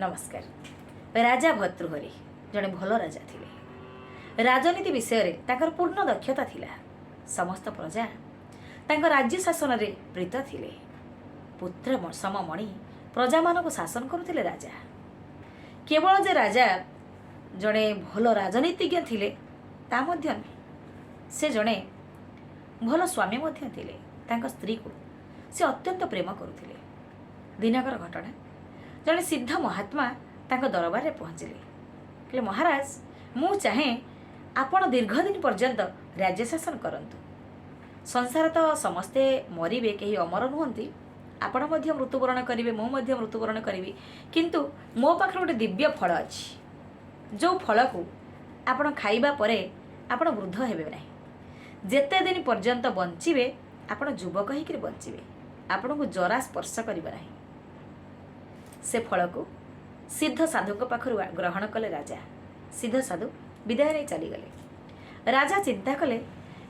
ନମସ୍କାର। ରାଜା ଭର୍ତ୍ତୃହରି ଜଣେ ଭଲ ରାଜା ଥିଲେ। ରାଜନୀତି ବିଷୟରେ ତାଙ୍କର ପୂର୍ଣ୍ଣ ଦକ୍ଷତା ଥିଲା। ସମସ୍ତ ପ୍ରଜା ତାଙ୍କ ରାଜ୍ୟ ଶାସନରେ ପ୍ରୀତ ଥିଲେ। ପୁତ୍ର ସମମଣି ପ୍ରଜାମାନଙ୍କୁ ଶାସନ କରୁଥିଲେ ରାଜା। କେବଳ ଯେ ରାଜା ଜଣେ ଭଲ ରାଜନୀତିଜ୍ଞ ଥିଲେ ତା ମଧ୍ୟ ନୁହେଁ, ସେ ଜଣେ ଭଲ ସ୍ୱାମୀ ମଧ୍ୟ ଥିଲେ। ତାଙ୍କ ସ୍ତ୍ରୀକୁ ସେ ଅତ୍ୟନ୍ତ ପ୍ରେମ କରୁଥିଲେ। ଦିନକର ଘଟଣା, ଜଣେ ସିଦ୍ଧ ମହାତ୍ମା ତାଙ୍କ ଦରବାରରେ ପହଞ୍ଚିଲେ। କହିଲେ, "ମହାରାଜ, ମୁଁ ଚାହେଁ ଆପଣ ଦୀର୍ଘ ଦିନ ପର୍ଯ୍ୟନ୍ତ ରାଜ୍ୟ ଶାସନ କରନ୍ତୁ। ସଂସାର ତ ସମସ୍ତେ ମରିବେ, କେହି ଅମର ନୁହନ୍ତି। ଆପଣ ମଧ୍ୟ ମୃତ୍ୟୁବରଣ କରିବେ, ମୁଁ ମଧ୍ୟ ମୃତ୍ୟୁବରଣ କରିବି। କିନ୍ତୁ ମୋ ପାଖରେ ଗୋଟେ ଦିବ୍ୟ ଫଳ ଅଛି, ଯେଉଁ ଫଳକୁ ଆପଣ ଖାଇବା ପରେ ଆପଣ ବୃଦ୍ଧ ହେବେ ନାହିଁ। ଯେତେ ଦିନ ପର୍ଯ୍ୟନ୍ତ ବଞ୍ଚିବେ, ଆପଣ ଯୁବକ ହେଇକିରି ବଞ୍ଚିବେ। ଆପଣଙ୍କୁ ଜରା ସ୍ପର୍ଶ କରିବ ନାହିଁ।" ସେ ଫଳକୁ ସିଦ୍ଧ ସାଧୁଙ୍କ ପାଖରୁ ଗ୍ରହଣ କଲେ ରାଜା। ସିଦ୍ଧ ସାଧୁ ବିଦାୟ ନେଇ ଚାଲିଗଲେ। ରାଜା ଚିନ୍ତା କଲେ,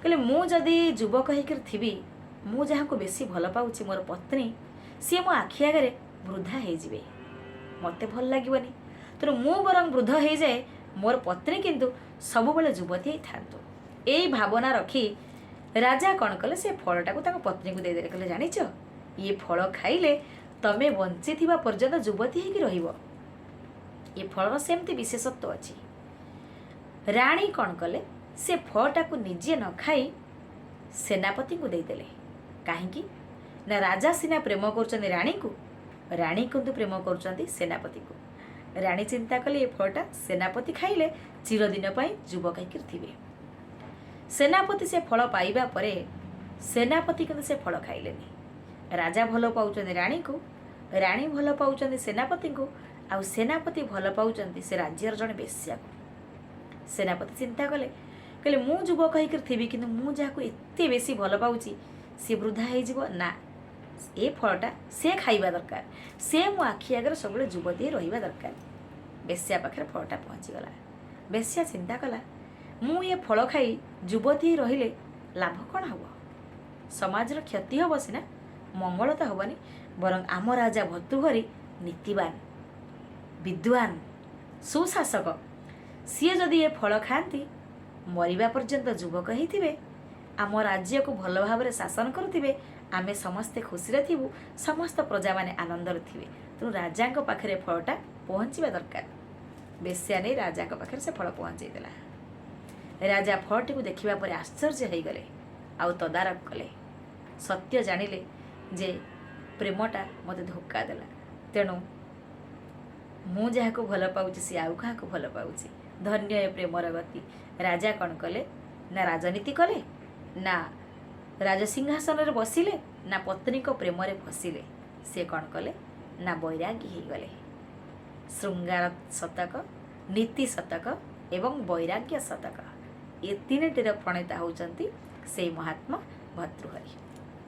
କହିଲେ, "ମୁଁ ଯଦି ଯୁବକ ହେଇକିରି ଥିବି, ମୁଁ ଯାହାକୁ ବେଶୀ ଭଲ ପାଉଛି, ମୋର ପତ୍ନୀ, ସିଏ ମୋ ଆଖି ଆଗରେ ବୃଦ୍ଧା ହେଇଯିବେ, ମୋତେ ଭଲ ଲାଗିବନି। ତେଣୁ ମୁଁ ବରଂ ବୃଦ୍ଧ ହେଇଯାଏ, ମୋର ପତ୍ନୀ କିନ୍ତୁ ସବୁବେଳେ ଯୁବତୀ ହେଇଥାନ୍ତୁ।" ଏଇ ଭାବନା ରଖି ରାଜା କ'ଣ କଲେ? ସେ ଫଳଟାକୁ ତାଙ୍କ ପତ୍ନୀକୁ ଦେଇଦେଲେ। କହିଲେ, "ଜାଣିଛ, ଇଏ ଫଳ ଖାଇଲେ ତମେ ବଞ୍ଚିଥିବା ପର୍ଯ୍ୟନ୍ତ ଯୁବତୀ ହେଇକି ରହିବ। ଏ ଫଳର ସେମିତି ବିଶେଷତ୍ୱ ଅଛି।" ରାଣୀ କ'ଣ କଲେ? ସେ ଫଳଟାକୁ ନିଜେ ନ ଖାଇ ସେନାପତିଙ୍କୁ ଦେଇଦେଲେ। କାହିଁକି ନା ରାଜା ସିନା ପ୍ରେମ କରୁଛନ୍ତି ରାଣୀଙ୍କୁ, ରାଣୀ କିନ୍ତୁ ପ୍ରେମ କରୁଛନ୍ତି ସେନାପତିକୁ। ରାଣୀ ଚିନ୍ତା କଲେ, ଏ ଫଳଟା ସେନାପତି ଖାଇଲେ ଚିରଦିନ ପାଇଁ ଯୁବକ ହେଇକି ଥିବେ। ସେନାପତି ସେ ଫଳ ପାଇବା ପରେ ସେନାପତି କିନ୍ତୁ ସେ ଫଳ ଖାଇଲେନି। ରାଜା ଭଲ ପାଉଛନ୍ତି ରାଣୀକୁ, ରାଣୀ ଭଲ ପାଉଛନ୍ତି ସେନାପତିଙ୍କୁ, ଆଉ ସେନାପତି ଭଲ ପାଉଛନ୍ତି ସେ ରାଜ୍ୟର ଜଣେ ବେଶ୍ୟାକୁ। ସେନାପତି ଚିନ୍ତା କଲେ, କହିଲେ, "ମୁଁ ଯୁବକ ହେଇକରି ଥିବି, କିନ୍ତୁ ମୁଁ ଯାହାକୁ ଏତେ ବେଶୀ ଭଲ ପାଉଛି ସିଏ ବୃଦ୍ଧା ହେଇଯିବ। ନା, ଏ ଫଳଟା ସେ ଖାଇବା ଦରକାର। ସେ ମୋ ଆଖି ଆଗରେ ସବୁବେଳେ ଯୁବତୀ ହେଇ ରହିବା ଦରକାର।" ବେଶ୍ୟା ପାଖରେ ଫଳଟା ପହଞ୍ଚିଗଲା। ବେଶ୍ୟା ଚିନ୍ତା କଲା, ମୁଁ ଏ ଫଳ ଖାଇ ଯୁବତୀ ହେଇ ରହିଲେ ଲାଭ କ'ଣ ହେବ? ସମାଜର କ୍ଷତି ହେବ ସିନା, ମଙ୍ଗଳ ତ ହେବନି। ବରଂ ଆମ ରାଜା ଭର୍ତ୍ତୃହରି ନୀତିବାନ, ବିଦ୍ୱାନ, ସୁଶାସକ। ସିଏ ଯଦି ଏ ଫଳ ଖାଆନ୍ତି, ମରିବା ପର୍ଯ୍ୟନ୍ତ ଯୁବକ ହେଇଥିବେ, ଆମ ରାଜ୍ୟକୁ ଭଲ ଭାବରେ ଶାସନ କରୁଥିବେ, ଆମେ ସମସ୍ତେ ଖୁସିରେ ଥିବୁ, ସମସ୍ତ ପ୍ରଜାମାନେ ଆନନ୍ଦରେ ଥିବେ। ତେଣୁ ରାଜାଙ୍କ ପାଖରେ ଫଳଟା ପହଞ୍ଚିବା ଦରକାର। ବେଶ୍ୟା ନେଇ ରାଜାଙ୍କ ପାଖରେ ସେ ଫଳ ପହଞ୍ଚେଇ ଦେଲା। ରାଜା ଫଳଟିକୁ ଦେଖିବା ପରେ ଆଶ୍ଚର୍ଯ୍ୟ ହେଇଗଲେ ଆଉ ତଦାରଖ କଲେ। ସତ୍ୟ ଜାଣିଲେ ଯେ ପ୍ରେମଟା ମୋତେ ଧୋକା ଦେଲା। ତେଣୁ ମୁଁ ଯାହାକୁ ଭଲ ପାଉଛି, ସିଏ ଆଉ କାହାକୁ ଭଲ ପାଉଛି। ଧନ୍ୟ ଏ ପ୍ରେମର ଗତି। ରାଜା କ'ଣ କଲେ? ନା ରାଜନୀତି କଲେ, ନା ରାଜସିଂହାସନରେ ବସିଲେ, ନା ପତ୍ନୀଙ୍କ ପ୍ରେମରେ ଫସିଲେ। ସେ କ'ଣ କଲେ ନା ବୈରାଗୀ ହେଇଗଲେ। ଶୃଙ୍ଗାର ଶତକ, ନୀତି ଶତକ ଏବଂ ବୈରାଗ୍ୟ ଶତକ, ଏ ତିନିଟିର ପ୍ରଣେତା ହେଉଛନ୍ତି ସେଇ ମହାତ୍ମା ଭର୍ତ୍ତୃହରି।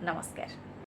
ନମସ୍କାର।